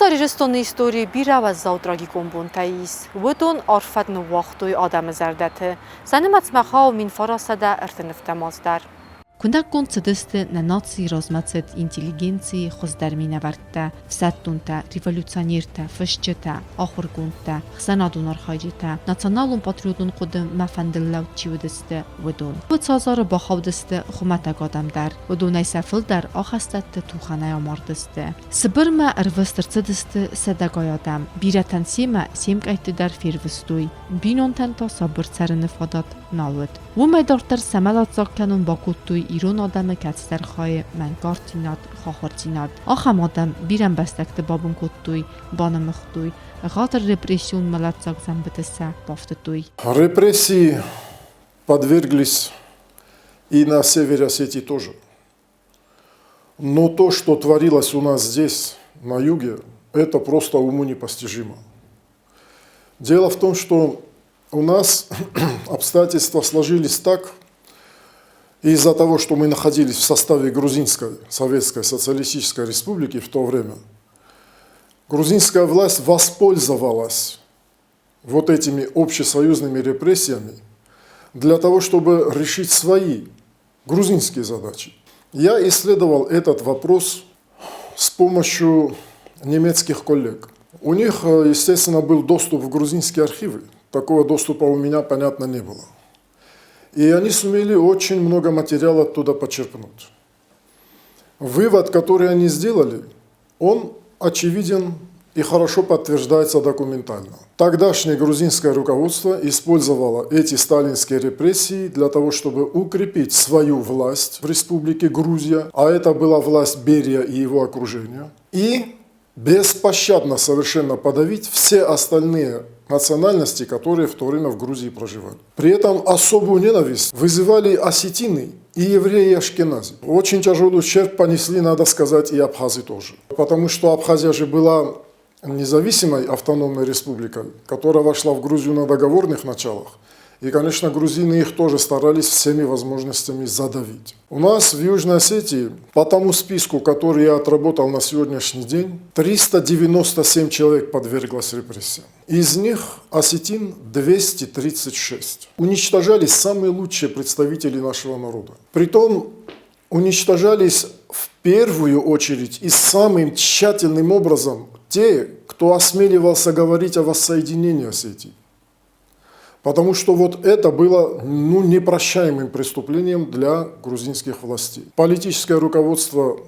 Хуссар Ирыстоны историйы бирӕ уӕззау трагикон бонтӕ ис. Уыдон арф фӕд ныууагътой адӕмы зӕрдӕты. Сӕ нымӕцмӕ хауы 1930 аз дӕр. Куынӕггонд цыдысты нӕ нацийы размӕцыд интеллигенцийы хуыздӕр минӕвӕрттӕ, ӕфсӕддонтӕ, революционертӕ, фысджытӕ, ахуыргондтӕ, ӕхсӕнадон архайджытӕ, националон-патриотон хъуыды мӕ фӕндыл лӕуд чи уыдысты, уыдон. Уыцы азары бахаудысты хуымӕтӕг адӕм дӕр. Уыдонӕй сӕ фылдӕр ахӕстӕтты тухӕнӕй амардысты. Сыбырмӕ ӕрвыст ӕрцыдысты сӕдӕгай адӕм, бирӕтӕн семӕ се мкъӕйтты дӕр фервыстой, бинонтӕн та сабыр цӕрыны фадат нал уыд. Уымӕй дарддӕр сӕ мӕлӕтдзаг кӕнон бакодтой ирон адӕмы кӕцыдӕр хайы мӕнгарддзинад, хахуырдзинад. Ахӕм адӕм бирӕ ӕмбӕстӕгты бабын кодтой, банымыгътой, ӕгъатыр репрессион мӕлӕтдзаг дзӕмбыты сӕ бафтыдтой. Репрессии подверглись и на севере Осетии тоже. Но то, что творилось у нас здесь, на юге, это просто уму непостижимо. Дело в том, что у нас обстоятельства сложились так, из-за того, что мы находились в составе Грузинской Советской Социалистической Республики в то время, грузинская власть воспользовалась вот этими общесоюзными репрессиями для того, чтобы решить свои грузинские задачи. Я исследовал этот вопрос с помощью немецких коллег. У них, естественно, был доступ в грузинские архивы. Такого доступа у меня, понятно, не было. И они сумели очень много материала оттуда почерпнуть. Вывод, который они сделали, он очевиден и хорошо подтверждается документально. Тогдашнее грузинское руководство использовало эти сталинские репрессии для того, чтобы укрепить свою власть в Республике Грузия, а это была власть Берия и его окружения, и беспощадно совершенно подавить все остальные национальности, которые в то время в Грузии проживали. При этом особую ненависть вызывали осетины и евреи ашкенази. Очень тяжелый ущерб понесли, надо сказать, и абхазы тоже. Потому что Абхазия же была независимой автономной республикой, которая вошла в Грузию на договорных началах. И, конечно, грузины их тоже старались всеми возможностями задавить. У нас в Южной Осетии по тому списку, который я отработал на сегодняшний день, 397 человек подверглось репрессиям. Из них осетин 236. Уничтожались самые лучшие представители нашего народа. Притом уничтожались в первую очередь и самым тщательным образом те, кто осмеливался говорить о воссоединении Осетии. Потому что вот это было, ну, непрощаемым преступлением для грузинских властей. Политическое руководство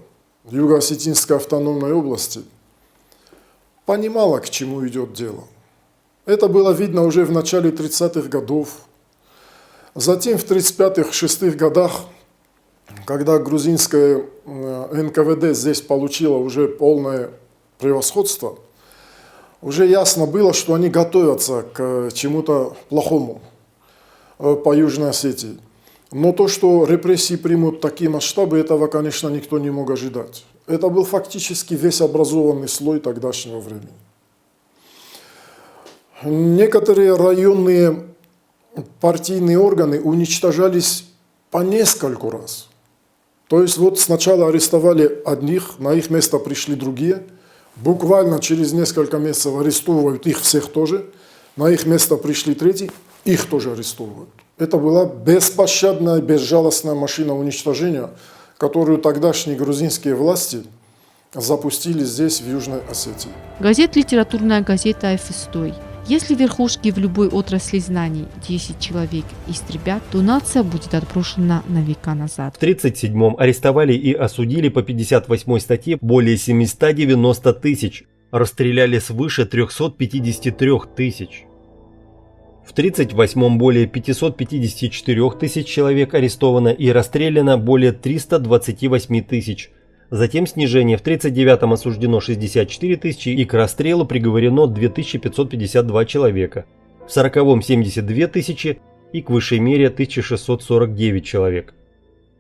Юго-Осетинской автономной области понимало, к чему идет дело. Это было видно уже в начале 30-х годов. Затем в 35-х, годах, когда грузинское НКВД здесь получило уже полное превосходство, уже ясно было, что они готовятся к чему-то плохому по Южной Осетии. Но то, что репрессии примут такие масштабы, этого, конечно, никто не мог ожидать. Это был фактически весь образованный слой тогдашнего времени. Некоторые районные партийные органы уничтожались по нескольку раз. То есть вот сначала арестовали одних, на их место пришли другие – буквально через несколько месяцев арестовывают их всех тоже. На их место пришли третьи, их тоже арестовывают. Это была беспощадная, безжалостная машина уничтожения, которую тогдашние грузинские власти запустили здесь, в Южной Осетии. Газет «Литературная газета» фыстой. Если верхушки в любой отрасли знаний 10 человек истребят, то нация будет отброшена на века назад. В 1937-м арестовали и осудили по 58 статье более 790 тысяч, расстреляли свыше 353 тысяч. В 1938-м более 554 тысяч человек арестовано и расстреляно более 328 тысяч. Затем снижение. В 1939-м осуждено 64 тысячи и к расстрелу приговорено 2552 человека. В 1940-м 72 тысячи и к высшей мере 1649 человек.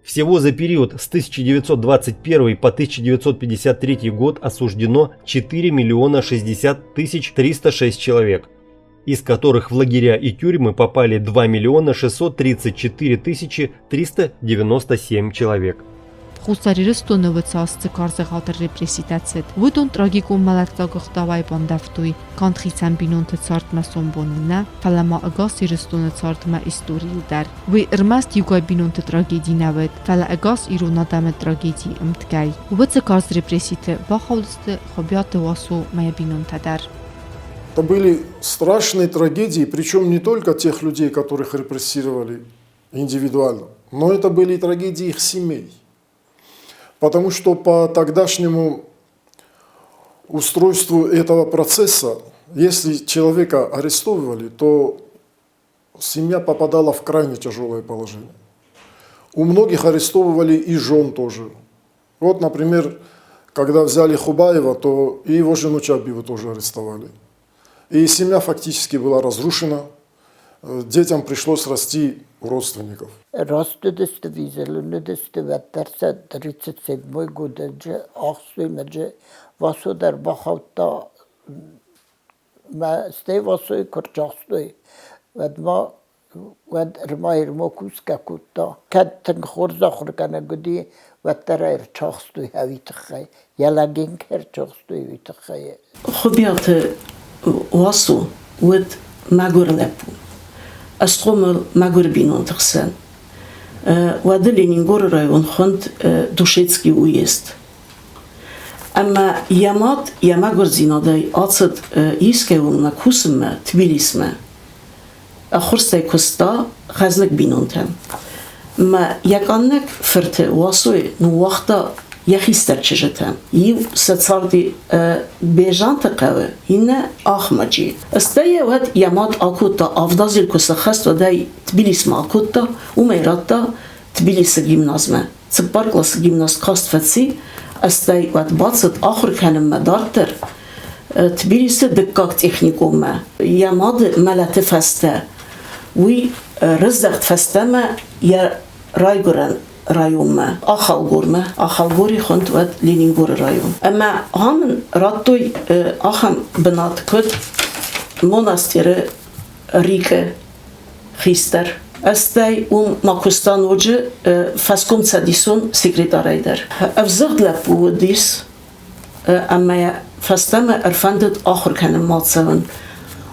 Всего за период с 1921 по 1953 год осуждено 4 миллиона 60 тысяч 306 человек, из которых в лагеря и тюрьмы попали 2 миллиона 634 тысячи 397 человек. Хуссар Ирыстоны уыцы азты карз егъаудӕр репресситӕ цыд. Уыдон трагикон мӕлӕтдзаг ӕгъдауӕй бандӕвтой канд хицӕн бинонты цардмӕ сомбоныл нӕ, фӕлӕ ма ӕгас Ирыстоны цардмӕ историйыл дӕр. Уый ӕрмӕст иугай бинонты трагеди нӕ уыд, фӕлӕ ӕгас ирон адӕмы трагеди ӕмткӕй. Уыцы карз репресситы бахаудысты Хуыбиаты Уасо мӕ йӕ бинонтӕ дӕр. Это были страшные трагедии, причем не только тех людей, которых репрессировали индивидуально, но это были и трагедии их семей. Потому что по тогдашнему устройству этого процесса, если человека арестовывали, то семья попадала в крайне тяжелое положение. У многих арестовывали и жен тоже. Вот, например, когда взяли Хубаева, то и его жену Чабиву тоже арестовали. И семья фактически была разрушена. Детям пришлось расти у родственников. Растыдысты, визелыныдысты, уӕддӕр сӕ 37 год ахстой мӕ джы Васо дӕр бахаудта мӕ стӕй Васойы куы рцахстой, уӕд ма уӕд ӕрма-ӕрмо кусгӕ кодта. Кӕд тынг хорз ахуыргӕнӕг уыди, уӕддӕр ӕй ӕрцахстой уый тыххӕй. Йӕ лӕг ын кӕй ӕрцахстой, уый тыххӕй. Хуыбиаты Уасо уыд мӕгуыр лӕппу. Ӕсхъомыл мӕгуыр бинонты хсӕн. Уӕды Ленингоры район хуынд Душецкий уезд. Ӕмӕ йӕ мад йӕ мӕгуырдзинадӕй ацыд искӕуылмӕ кусынмӕ Тбилисмӕ. Ӕххуырстӕй куыста хӕзныг бинонтӕм. Мӕ йӕ къаннӕг фырты Уасойы ныууагъта йӕ хистӕр чызджытӕм. Иу сӕ царди Бежанты хъӕуы, иннӕ Ахмаджи. Стӕй йӕ уӕд йӕ мад акодта, авдазил куы сӕххӕст, уӕд ӕй Тбилисмӕ акодта, уым ӕй радта Тбилисы гимназмӕ. Цыппар къласы гимназ каст фӕци, стӕй уӕд бацыд ахуыр кӕнынмӕ дарддӕр Тбилисы дыккаг техникуммӕ. Йӕ мады мӕлӕты фӕстӕ уый рыздӕхт фӕстӕмӕ йӕ райгуырӕн районмӕ, Ахалгормӕ. Ахалгори хуынд уӕд Ленингоры район. Ӕмӕ ам ын радтой ахӕм бынат, куыд монастыры Рикъы хистӕр. Стӕй уым ма куыста ноджы фӕскомцӕдисон секретарӕй дӕр. Ӕвзыгъд лӕппу уыдис ӕмӕ фӕстӕмӕ ӕрфӕндыд ахуыр кӕнынмӕ цӕуын.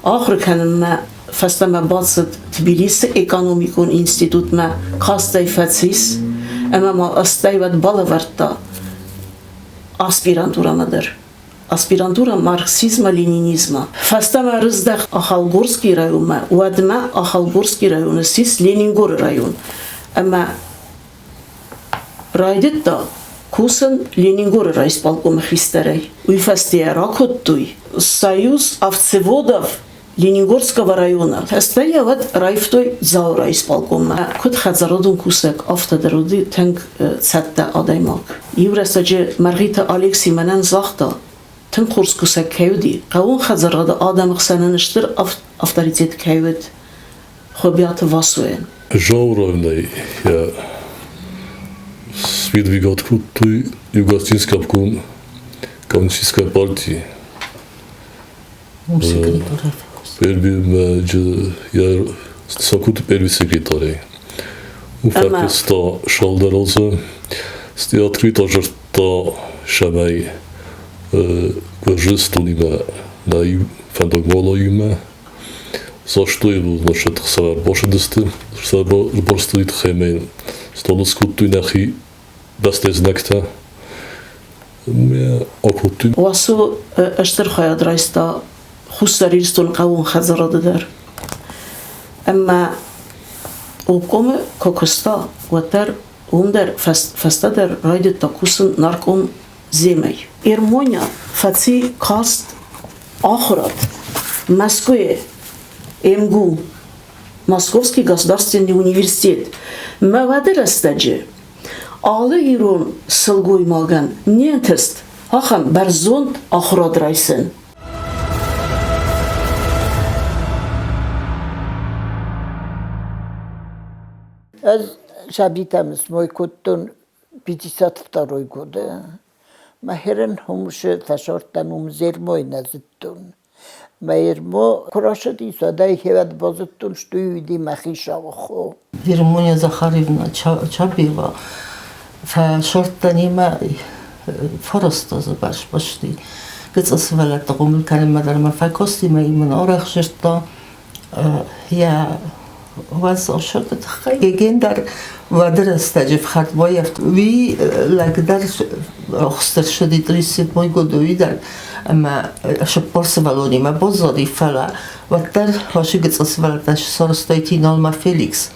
Ахуыр кӕнынмӕ фӕстӕмӕ бацыд Тбилисы экономикон институтмӕ, кастӕй фӕцис ӕмӕ ма стӕй уӕд балӕвӕрдта аспирантурӕмӕ дӕр. Аспирантура марксизма-ленинизма. Фӕстӕмӕ рыздӕхт Ахалгорский районмӕ, уӕдмӕ Ахалгорский районы ссис Ленингоры район. Ӕмӕ райдыдта кусын Ленингоры райисполкомы хистӕрӕй. Уый фӕстейӕ ракодтой Союз овцеводов Ленингорского района. Стӕй йӕ уӕд раивтой Дзауы райисполкоммӕ. Куыд хӕдзарадон кусӕг, афтӕ дӕр уыди тынг цӕттӕ адӕймаг. Иу рӕстӕджы Мӕргъиты Алекси мӕнӕн загъта, тынг хорз кусӕг кӕй уыди, хъӕууон хӕдзарады адӕмы хсӕн ын стыр авторитет кӕй уыд Хуыбиаты Васойӕн. Жауровнӕй йӕ сподвигать кодтой Югостинский обком Коммунистической партии. Первый я Сакуты первый секретарь. Уфакыста шалдарозы открыто жыртта шамай Гуржистониме на фӕндагмолоиме За что его значит хсавар бошедысты, борстуит хемен столоскуттуй нахи бӕстӕ акодтой. Уасо стыр хайад райста Хуссар Ирыстоны хъӕууон хӕдзарады дӕр. Ӕмӕ обкомы куы куыста, уӕддӕр уым дӕр фӕстӕдӕр райдыдта кусын нарком земӕй. Ермоня фӕци каст ахуырад Мӕскуыйы МГУ, Московский государственный университет. Мӕ уӕды рӕстӕджы алы ирон сылгоймагӕн не нтыст ахӕм бӕрзонд ахуырад райсын. Ӕз сабитӕм смой кодтон 52 годы. Мӕ хӕрын хумсы фӕсордтӕн уым зермой нӕ зыдтон. Мӕ ермо куы рацыдис, уӕд ӕй хевӕд базыдтон, что уыди мӕхи сауы хо. Вермония Захарьевна Чабиева. Фӕсырдта немӕ фӕрӕзта дзы басбасти. Гыццыл сывӕллӕтты хъомыл кӕнынмӕ дӕр мӕ фӕкости мӕ мын арӕх зыдта йӕ уӕззау сырды тыххӕй. Геген дӕр уӕды рӕстӕджы фхӕрд баййӕфт. Уый лӕг дӕр ӕхстыр ссыди 37 годы уый дӕр ӕмӕ цыппор сывӕллонимӕ баззади, фӕлӕ уӕддӕр хӕсы гыццыл сывӕллӕттӕ сарӕзтой Тиналмӕ Феликс.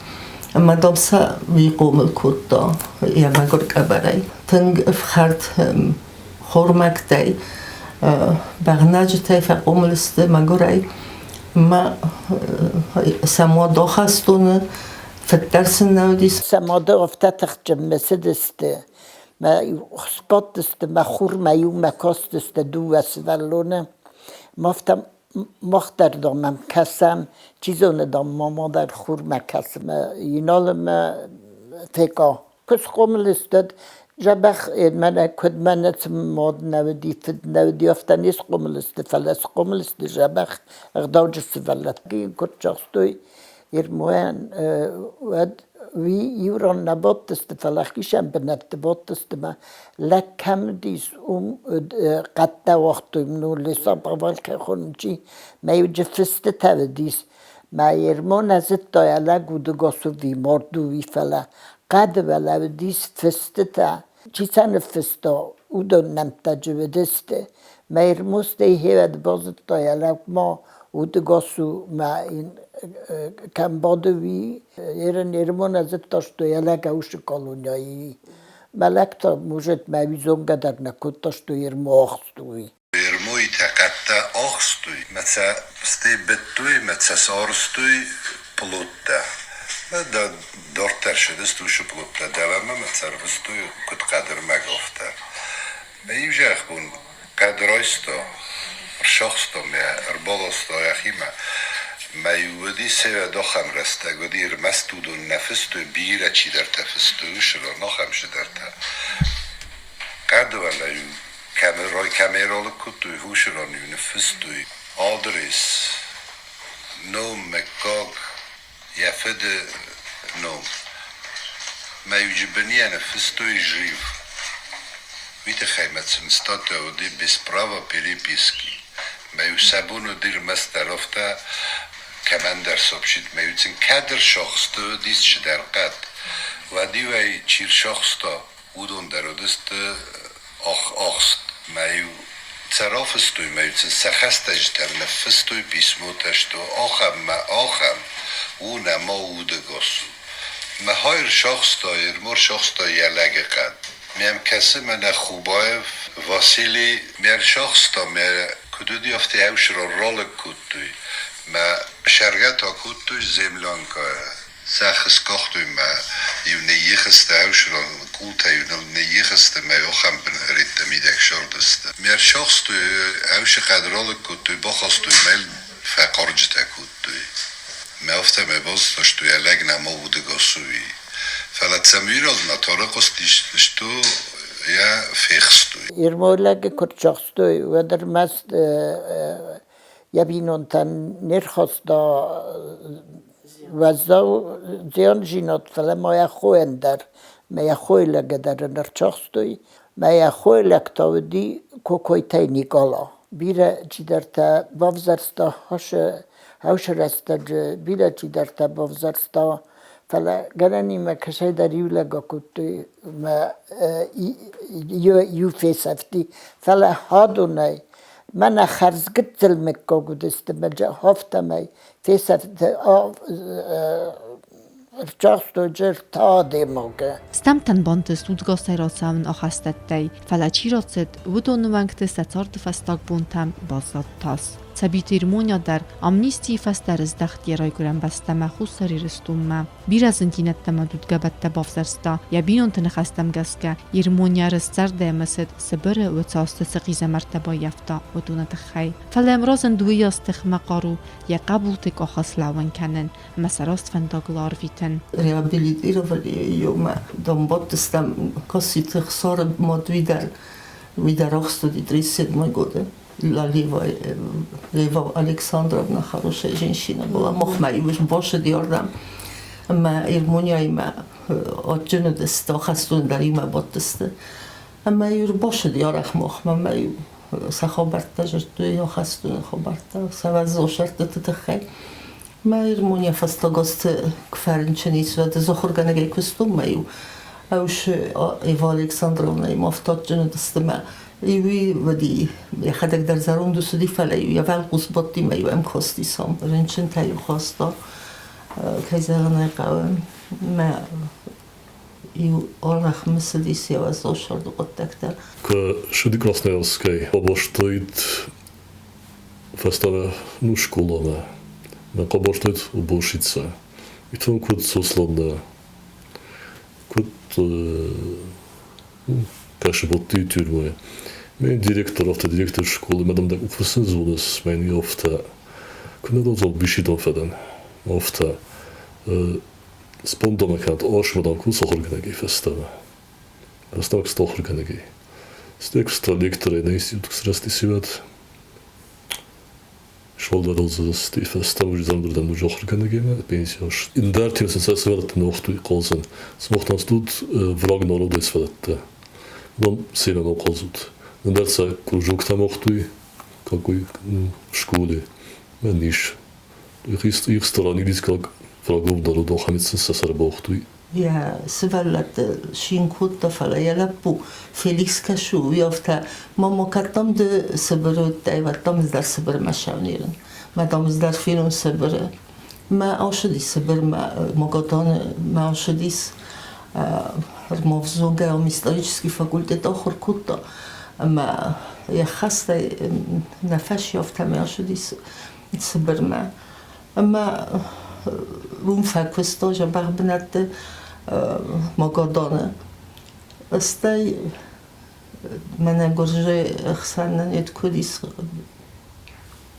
Ӕмӕ дам сӕ уый хъомыл кодта йӕ мӕгуыр къӕбӕрӕй. Тынг ӕфхӕрд хормӕгтӕй, бӕгънӕджытӕй фӕхъомыл сты мӕгуырӕй. Ӕмӕ сӕ мад ахӕстоны, фыддӕр сын нӕ уыдис. Сӕ мады афтӕ тыхджын мысыдысты, мӕ сбадтысты мӕ хурмӕ иумӕ кастысты дыууӕ сывӕллоны. Ма афтӕ Мах дӕр, дам, ӕм кӕсӕм, чи зоны, дам, мама дӕр хурмӕ кӕсы мӕ Иналымӕ фека. Куы схъомыл сты, дзӕбӕх мӕнӕ куыд мӕнӕ цы мад нӕ уыди, фыд нӕ уыди, афтӕ не схъомыл сты, фӕлӕ схъомыл сты дзӕбӕх ӕгъдауджын сывӕллӕтты. Куыд загътой, Ермоӕн, уӕд уый иу ран нӕ бадтысты, фӕлӕ хицӕн бынӕтты бадтысты мӕ лӕг кӕм уыдис, уым хъӕдтӕ уагътой, ну, лесоповал кӕй хонынчи, мӕ иуджы фыстытӕ уыдис. Мӕ Ермо нӕ зыдта, йӕ лӕг удыгас уыди, мард у, уый, фӕлӕ хъӕды уӕлӕ уыдис фыстытӕ. Чи сӕ ныффыста, уыдон нӕмттӕджы уыдысты. Мӕ Ермо стӕй хевӕд базыдта, йӕ лӕг ма удыгас у, мӕ йын кӕм бады, уый. Ерын Ермо нӕ зыдта, что йӕ лӕг ӕусы колонияйы. Мӕ лӕг та, может, мӕ уый зонгӕ дӕр нӕ кодта, что Ермо ахст у, уый. Ермойтӕ хъӕдтӕ ахстой мӕ сӕ стӕй быдтой мӕ сӕ сарӕзтой пълоттӕ. Мӕ дарддӕр ссыдысты уыцы пълоттӕ дӕлӕмӕ мӕ сӕ ӕрвыстой куыд хъӕдырмӕг, афтӕ. Мӕ иу зӕхбон хъӕд райста, ӕрсахста мӕ, ӕрбаласта йӕхимӕ. Мӕ иу уыди сӕ ахӕм рӕстӕг уыди, ӕрмӕст уыдон нӕ фыстой, бирӕ чидӕртӕ фыстой уыцы ран, ахӕм цыдӕртӕ. Хъӕды уӕлӕ-иу Камеролог кодтой, хусирон-иу ныффыстой адрес, ном, мыггаг, йӕ фыды ном. Мӕ-иу бынийӕ ныффыстой жив. Уый тыххӕй мӕ сын статуя уыди без права переписки. Мӕ-иу сӕ бон уыди ӕрмӕстдӕр афтӕ кӕмӕндӕр сообщить, мӕ-иу сын кӕд ӕрсахсты уыдис чидӕр хъӕд, уӕд-иу ӕй чи рсахста, уыдон дӕр уыдысты ахст. Мӕ-иу сӕ рафыстой, мӕ-иу сын сӕ хӕстӕджытӕм ныффыстой писмотӕ, что ахӕм мӕ ахӕм у нӕма удӕгас у. Мӕ хай рсахста, Ермо рсахста йӕ лӕгыхъӕд. Мӕм кӕсы мӕнӕ Хубаев Васили ме рсахста, мӕ куыд уыди, афтӕ ӕвсырон ралыг кодтой. Мӕ сӕргӕ та кодтой землянкӕйӕ. Зӕхх скъахтой мӕ иу ныййихысты ӕвсырон къултӕ-иу ныл ныййихысты мӕ ахӕм бынӕтты мидӕг сырдысты. Ме рсахстой, ӕвсы хъӕд ралыг кодтой, бахастой мӕ йыл фӕхъарджытӕ кодтой. Мӕ афтӕмӕй базыдта, что йӕ лӕг нӕма удӕгас у, уый. Фӕлӕ цӕмӕй размӕ тарыхъуыстис, что йӕ фехстой. Ермолӕгы куы рцахстой, уӕд ӕрмӕст йӕ бинонтӕн не рхаста уӕззау зиандзинад, фӕлӕ ма йӕ хойӕн дӕр, мӕ йӕ хойы лӕгӕн дӕр ын ӕрцахстой. Мӕ йӕ хойы лӕг та уыди Кокойтӕй Никъала. Бирӕ чидӕртӕ бавзӕрста хӕсы рӕстӕджы, бирӕ чидӕртӕ бавзӕрста, фӕлӕ гӕнӕнимӕ кӕцӕйдӕр иу лӕг акодтой мӕ иу фесӕфти, фӕлӕ хӕдонӕй мӕнӕ хӕрзгыццыл мыггаг уыдысты мӕ афтӕмӕй фесӕфт ӕрцахстой ӕртӕ адӕймаги. Стӕмтӕн бантыст удгасӕй рацӕуын ахӕстӕттӕй, фӕлӕ чи рацыд, уыдоны уӕнгты сӕ царды фӕстаг бонтӕм баззад тас. Цӕбиты Ермоня дӕр амнистийы фӕстӕ рыздӕхт йӕ райгуырӕн бӕстӕмӕ Хуссар Ирыстонмӕ. Бирӕ зындзинӕдтӕ ӕмӕ дудгӕбӕттӕ бавзӕрста. Йӕ бинонты ныхӕстӕм гӕсгӕ, Ермоня рыстзӕрдӕ мысыд, Сыбыры уыцасты цы хъизӕмӕрттӕ баййӕфта, уыдоны тыххӕй. Фӕлӕ йӕм разынд уыйас тыхмӕ хъару, йӕ хъӕбулты къахы слӕууын кӕнын ӕмӕ сӕ раст фӕндагыл арвитын. Реабилитировали ее мӕ донбадтыстӕм Коситы Хсары мад уый дӕр, уый дӕр ахст уыди 37 годы. Лева, Лева Александровна хорошая женщина была, махмӕ иу бацыди ардӕм. Ӕмӕ Ирмониаимӕ адджын уыдысты, ахӕстоны дӕр иумӕ бадтысты. Ӕмӕ-иу ӕрбацыди арӕх махмӕ ӕмӕ-иу сӕ хабӕрттӕ зыдтой, ахӕстоны хабӕрттӕ, сӕ уӕззау сӕртыты тыххӕй. Мӕ Ирмония фӕстаг азты куы фӕрынчын ис, уӕд ӕз ахуыргӕнӕгӕй куыстон мӕ-иу ӕус Ева Александровнӕимӕ афтӕ адджын уыдысты мӕ иуи уыди, йӕхӕдӕг дӕр зӕронд ус уыди, фӕлӕ-иу йӕ уӕлхъус бадти мӕ-иу ӕм касти сам. Рынчынтӕ-иу хаста, кӕй зӕгъын ӕй хъӕуы, мӕ иу арӕх мысыдис йӕ уӕззау сӕрды хъуыддӕгтӕ. Куы ссыди Красноярскӕй, абарстаид фӕстӕмӕ ну скъоламӕ. Мӕ хъӕбӕрстаид уборщицӕ. И там куыд Сослан куыд кӕсы бодти тюрьмӕйы. Мӕ директор, афтӕ директор школы, мадам дӕ къухфыссын зоныс, мӕн афтӕ куы нӕ дӕн бисидон фӕдӕн, афтӕ спондомӕ кӕд ӕсмӕдӕн ку сахургӕнӕги фӕстӕмӕ. Фӕстаг ахургӕнӕги. Стӕй куыста лекторӕй нӕ институт срӕзти Шолдӕрылдзысты фӕстӕмӕ зӕрдӕм ахуыргӕнӕгимӕ пенсион. Ӕндӕртӕ сын сӕ сывӕллӕтты ногътой хъӕлдзӕн. Сымах стут враг народа сывӕллӕттӕ. Уыдон семӕ ма хъӕлдзут. Ӕндӕр сӕ кружоктӕм охтой, какой в школе. Мӕн ис. Их сторонились как врагов народа, ахӕм сын сӕ сӕр баохтой. Йӕ сывӕллӕтты цин кодта, фӕлӕ йӕ лӕппу Феликс кӕсы, уый афтӕ, мама, кӕд дӕм ды Сыбыры уыдтӕ, уӕд дӕм ӕз дӕр Сыбырмӕ сӕвнирын. Мӕ дам ӕз дӕр фенон Сыбыры. Мӕ ацыдис Сыбырмӕ, Магаданы мӕ ацыдис Рмовзогӕ, ам исторический факультет ахуыр кодта. Ӕмӕ йӕ хӕстӕй нӕ фӕсӕфт ӕмӕ ацыдис Сыбырмӕ. Ӕмӕ уым фӕкуыста дзӕбӕх бынӕтты Магаданы. Стӕй мӕнӕ гуырдзы ӕхсӕнӕн йед куыд ис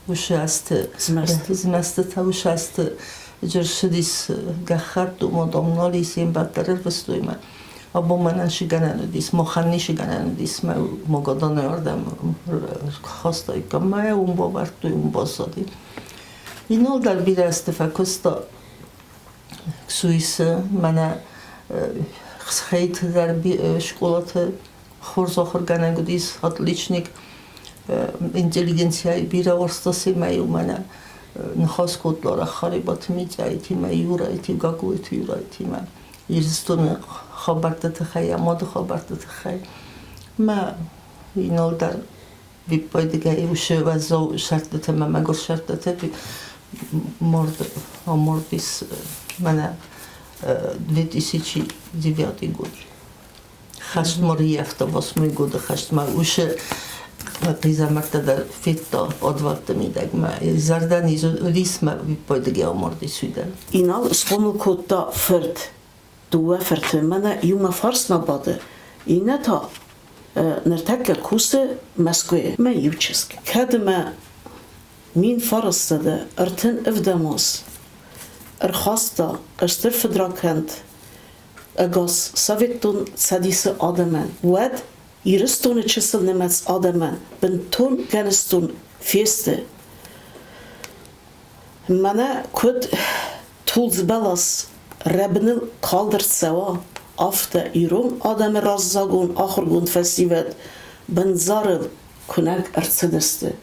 уыцы азты змӕстытӕ уыцы азты ссыдис гӕххӕтт, уымӕ дам нал ис, йе мбӕлттӕ ӕрвыстой мӕ. Абон мӕнӕн цы гӕнӕн уыдис, махӕн ницы гӕнӕн уыдис, мӕ Магаданы ардӕм хастаиккам, мӕ уым бавӕрдтой, уым баззади. Инал дӕр бирӕ азты фӕкуыста Ксуисы, мӕнӕ Хсхейты дӕр скъолаты хорз ахуыргӕнӕг уыдис, отличник, интеллигенцияйы бирӕ уарзта семӕ-иу мӕнӕ ныхас кодта арӕх Харебаты Митяйтимӕ, Юрайтимӕ, Гаглойты Юрайтимӕ Ирыстоны хабӕртты тыххӕй, амады хабӕртты тыххӕй. Мӕ Инал дӕр виппайдыгӕй уыцы уӕззау сӕрдтытӕ ӕмӕ мӕгуыр сӕрдтытӕ мард амардис мӕнӕ 2009 год. Хӕст ма рыййӕфта восьмой годы хӕстмӕ. Уыцы хъизӕмӕрттӕ дӕр федта подвалты мидӕгмӕ. Зӕрдӕниз уыдис мӕ виппайдыгӕй амардис уый дӕр. Инал схъомыл кодта фырт, дыууӕ фырты мӕнӕ иумӕ фарсмӕ бады, иннӕ та ныртӕккӕ кусы Мӕскуыйы. Мӕ иу чызг. Кӕд ӕмӕ 1937 аз ӕрхаста стыр фыдракӕнд ӕгас Советон Цӕдисы адӕмӕн, уӕд Ирыстоны чысылнымӕц адӕмӕн бынтон гӕныстон фесты. Мӕнӕ куыд тулдз бӕлас рӕбыныл калд ӕрцӕуа, афтӕ ирон адӕмы раззагон ахуыргонд фӕсивӕд бындзарыл куынӕг ӕрцыдысты.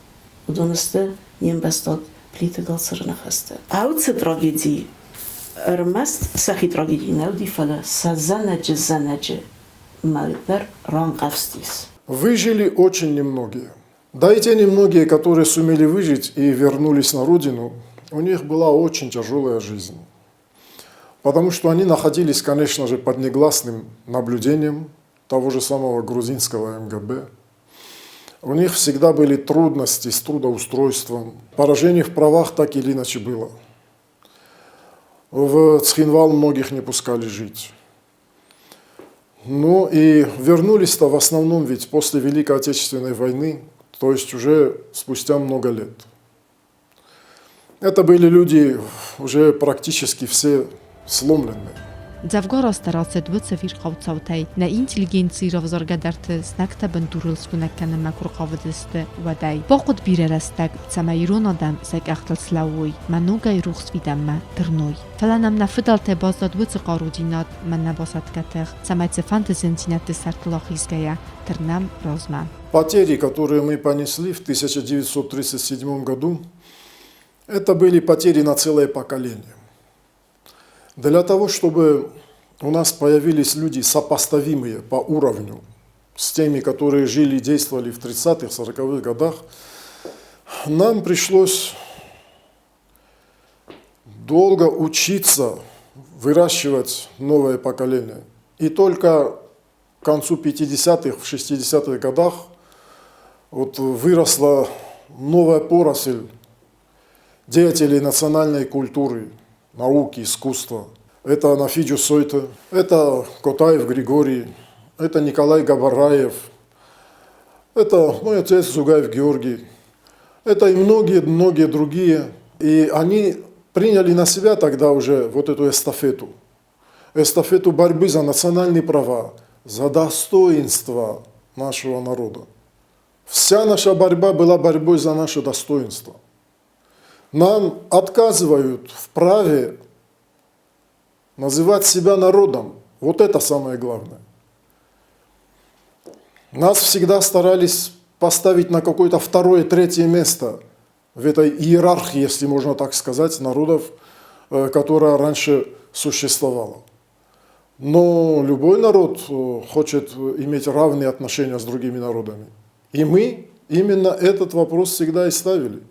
Уыдон сты не мбӕстаг Плиты Гацыры ныхӕстӕ. Ацы трагеди ӕрмӕст сӕхи трагеди нӕ уыди, фӕлӕ сӕ зӕнӕджы зӕнӕджы мӕлӕт дӕр ранхъӕвзтис. Выжили очень немногие. Да и те немногие, которые сумели выжить и вернулись на родину, у них была очень тяжелая жизнь. Потому что они находились, конечно же, под негласным наблюдением того же самого грузинского МГБ. У них всегда были трудности с трудоустройством. Поражение в правах так или иначе было. В Цхинвал многих не пускали жить. Ну и вернулись-то в основном ведь после Великой Отечественной войны, то есть уже спустя много лет. Это были люди уже практически все сломленные. Дзӕвгар азтӕ рацыд уыцы ӕвирхъау цаутӕй, нӕ интеллигенцийы равзаргӕдӕрты знӕгтӕ бындурыл скуынӕг кӕнынмӕ куы рхъавыдысты, уӕдӕй. Бахъуыд бирӕ рӕстӕг, цӕмӕй ирон адӕм сӕ къӕхтыл слӕууой, мӕ ногӕй рухс фидӕнмӕ тырной. Фӕлӕ нӕм нӕ фыдӕлтӕй баззад уыцы хъарудзинад мӕ нӕ басӕтгӕ тых, цӕмӕй цыфӕнды зындзинӕдты сӕртыл ахизгӕйӕ, тырнӕм размӕ. Потери, которые мы понесли в 1937 году, это были потери на целое поколение. Для того, чтобы у нас появились люди, сопоставимые по уровню с теми, которые жили и действовали в 30-х, 40-х годах, нам пришлось долго учиться выращивать новое поколение. И только к концу 50-х, в 60-х годах вот выросла новая поросль деятелей национальной культуры, науки, искусства. Это Нафи Джусойты, это Котаев Григорий, это Николай Габараев, это мой отец Зугаев Георгий, это и многие-многие другие. И они приняли на себя тогда уже вот эту эстафету. Эстафету борьбы за национальные права, за достоинство нашего народа. Вся наша борьба была борьбой за наше достоинство. Нам отказывают в праве называть себя народом. Вот это самое главное. Нас всегда старались поставить на какое-то второе, третье место в этой иерархии, если можно так сказать, народов, которая раньше существовала. Но любой народ хочет иметь равные отношения с другими народами. И мы именно этот вопрос всегда и ставили.